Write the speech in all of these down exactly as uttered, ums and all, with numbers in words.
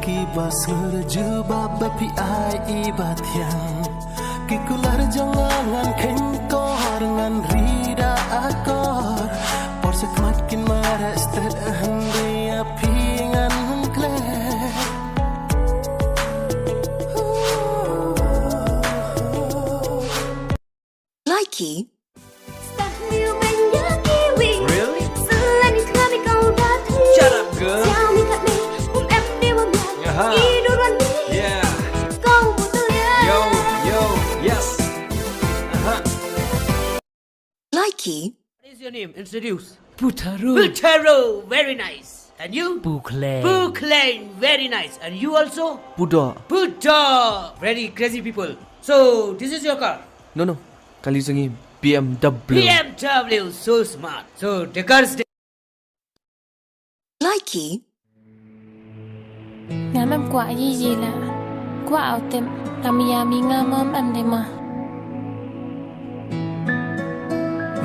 Ki ba sngewjubab ba phi ai i ba thiang. Ki kular jong nga ngan kheiñ kor ngan ri da akor. Por sa khmat kin mareh stet hynrei ïa phi ngan khleh. Likey. Really? Shut up, girl. Aha. Yeah. Yo, yo, yes. Aha. Likey. What is your name? Introduce. Putaro. Putaro. Very nice. And you? Pukleng. Pukleng. Very nice. And you also? Pudo. Pudo. Very crazy people. So, this is your car? No, no. Kali jong ngi B M W. B M W. So smart. So, the car's de- Likey. Ngam em kwah yi yi la. Kwah au tem. Tam ya mi ngam em em de ma.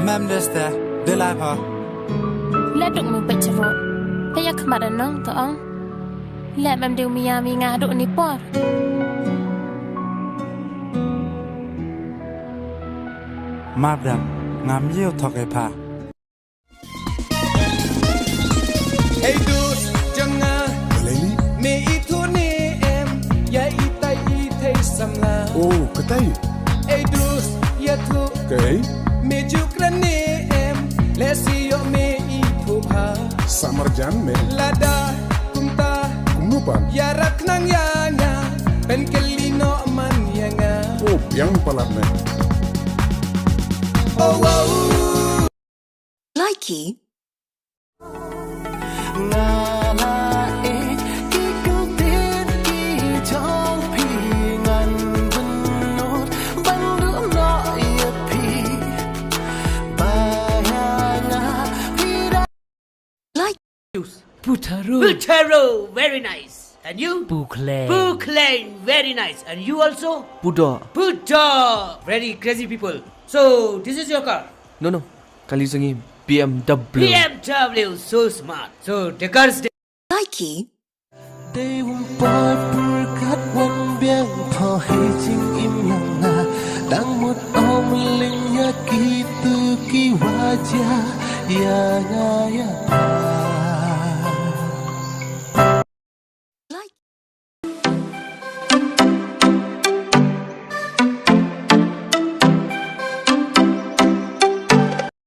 Mem de ste, de lai pha. Le duk mi peit charo. Peit ya khmat nong to ong. Le mem de mi ya mi nga duk ni por. Map dam, ngam yoh thok e pha. Ei dus jong nga. Lei li. Me i thu ni em, ya i tai i thei samla. Oh, ka tai. Ei dus ya thu. Kai. Me ju kren ni em, le si yoh me i thu pha. Samar jan me. Lada kumta. Kumno pan. Ya rak nang ya nya, pen keli no man ya nga. Oh, biang palat me. Oh, wow. Likey. Nga la e ki kyntien ki jong phi ngan bynnud ban duh noh ïa phi. Ba ïa nga phi da. Likey. Putaro. Putaro. Very nice. And you? Pukleng. Pukleng. Very nice. And you also? Pudo. Pudo. Very crazy people. So, this is your car? No, no. Kali jong ngi B M W. B M W. So smart. So, the car's de- Likey. Dei wym poi pyrkhat wan biang pha hei jingim yong nga. Dang mut ong ling ïa kitu ki wajia ïa nga ïa.